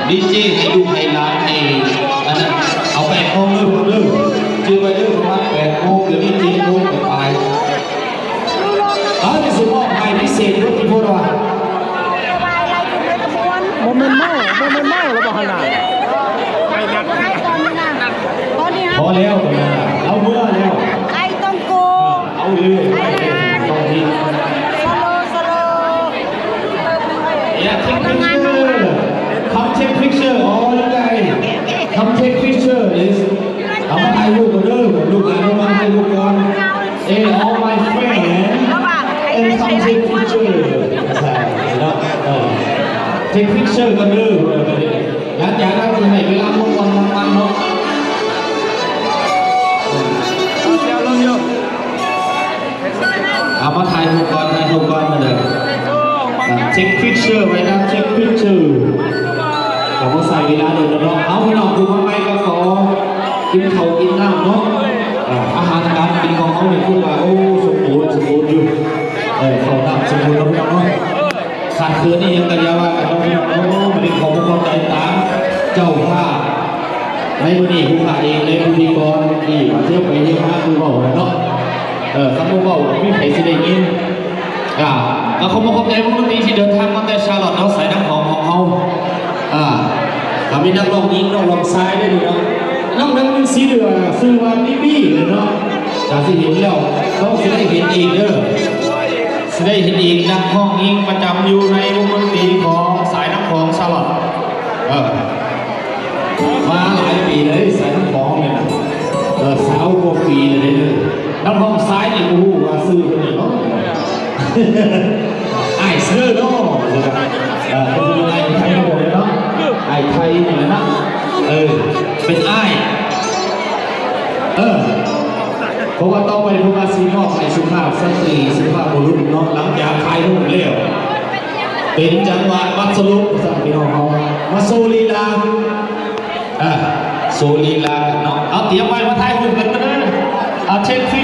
ດີເຈໃຫ້ລູກໃຫ້ຫຼານໃຫ້ອັນນັ້ນ ເອົາແປດໂມງເດີພວກເດີ ຈື່ໄວ້ເດີ ປະມານແປດໂມງ ດຽວນີ້ເຈັດໂມງປາຍໆ ເອົາ ດຽວຊິມອບໃຫ້ພິເສດເດີ ພີ່ໂພດວ່າ ບໍ່ແມ່ນເມົາ ບໍ່ແມ່ນເມົາແລ້ວບໍ່ຫັ້ນນະ? ພໍແລ້ວ ລາວເມືອແລ້ວ ໄອ້ຕ້ອງໂກ ເອົາເລີຍ ໄອ້ຕ້ອງໂກ ສະໂລ ສະໂລ Yeah, take picture. Come take picture, all you guys. Come take picture, yes. ເອົາມາຖ່າຍຮູບກັນເດີ ລູກຫຼານເອົາມາຖ່າຍຮູບກ່ອນ Hey, all my friends, and come take picture. ເນາະ ເອີ take picture ກັນເດີ ຫຼັງຈາກນັ້ນຊິໃຫ້ເວລາພັກຜ່ອນມັນໆເນາະ ເອົາມາຖ່າຍຮູບກ່ອນ ຖ່າຍຮູບກ່ອນ ມາເດີ take picture ໄວ້ນຳ take picture ກໍບໍ່ໃຊ້ເວລາດົນແລ້ວເນາະ ເອົາ ພີ່ນ້ອງຜູ້ມາໃໝ່ກໍຂໍກິນເຂົ້າກິນນ້ຳເນາະ ອາ ອາຫານການກິນຂອງເຮົານີ້ຄືວ່າ ໂອ້ ສົມບູນ ສົມບູນຢູ່ ເອີ ເຂົ້ານ້ຳສົມບູນເນາະ ພີ່ນ້ອງເນາະ ຂາດເຂີນອີ່ຫຍັງກໍຢ່າວ່າກັນເນາະ ພີ່ນ້ອງເນາະ ມື້ນີ້ຂໍຂອບໃຈຕາມເຈົ້າພາບ ໃນມື້ນີ້ຜູ້ພາກເອງ ແລະ ພິທີກອນທີ່ວ່າທຽວໄປທຽວມາຄືເວົ້າແຫຼະເນາະ ເອີ ຄັນບໍ່ເວົ້າບໍ່ມີໃຜຊິໄດ້ຍິນ ກະ ກະຂໍຂອບໃຈວົງດົນຕີທີ່ເດີນທາງມາແຕ່ຊາລອດເນາະ ສາຍນ້ຳຂອງຂອງເຮົາ ອາ ກະມີນັກຮ້ອງຍິງ ນັກຮ້ອງຊາຍເດ້ເນາະ ນ້ອງໜຶ່ງສີເຫຼືອງ ຊື່ວ່າບີບີເນາະ ກະຊິເຫັນແລ້ວ ຕ້ອງຊິໄດ້ເຫັນອີກເດີ ຊິໄດ້ເຫັນອີກ ນັກຮ້ອງຍິງປະຈຳຢູ່ໃນວົງດົນຕີຂອງສາຍນ້ຳຂອງຊາລອດ ເອີ ມາຫຼາຍປີເລີຍ ສາຍນ້ຳຂອງນີ້ນະ ເອີ ຊາວກວ່າປີເລີຍເດີ ນັກຮ້ອງຊາຍນີ້ບໍ່ຮູ້ວ່າຊື່ເພິ່ນຫຍັງເນາະ ອ້າຍເຊີເນາະ ເອີ ເພິ່ນເປັນອ້າຍໄທເນາະ ອ້າຍໄທນີ້ແຫຼະນະ ເອີ ເປັນອ້າຍ ເອີ ເພາະວ່າຕໍ່ໄປເພິ່ນວ່າຊິມອບໃຫ້ສຸພາບສະຕີ ສຸພາບບຸລຸດເນາະ ຫຼັງຈາກຖ່າຍຮູບແລ້ວ ເປັນຈັງຫວະບັດສະຫຼຸບ ວ່າຊັ້ນ ພີ່ນ້ອງເຮົາ ມາໂຊລີລາ ເອີ ໂຊລີລາກັນເນາະ ເອົາ ຕຽມໄວ້ມາ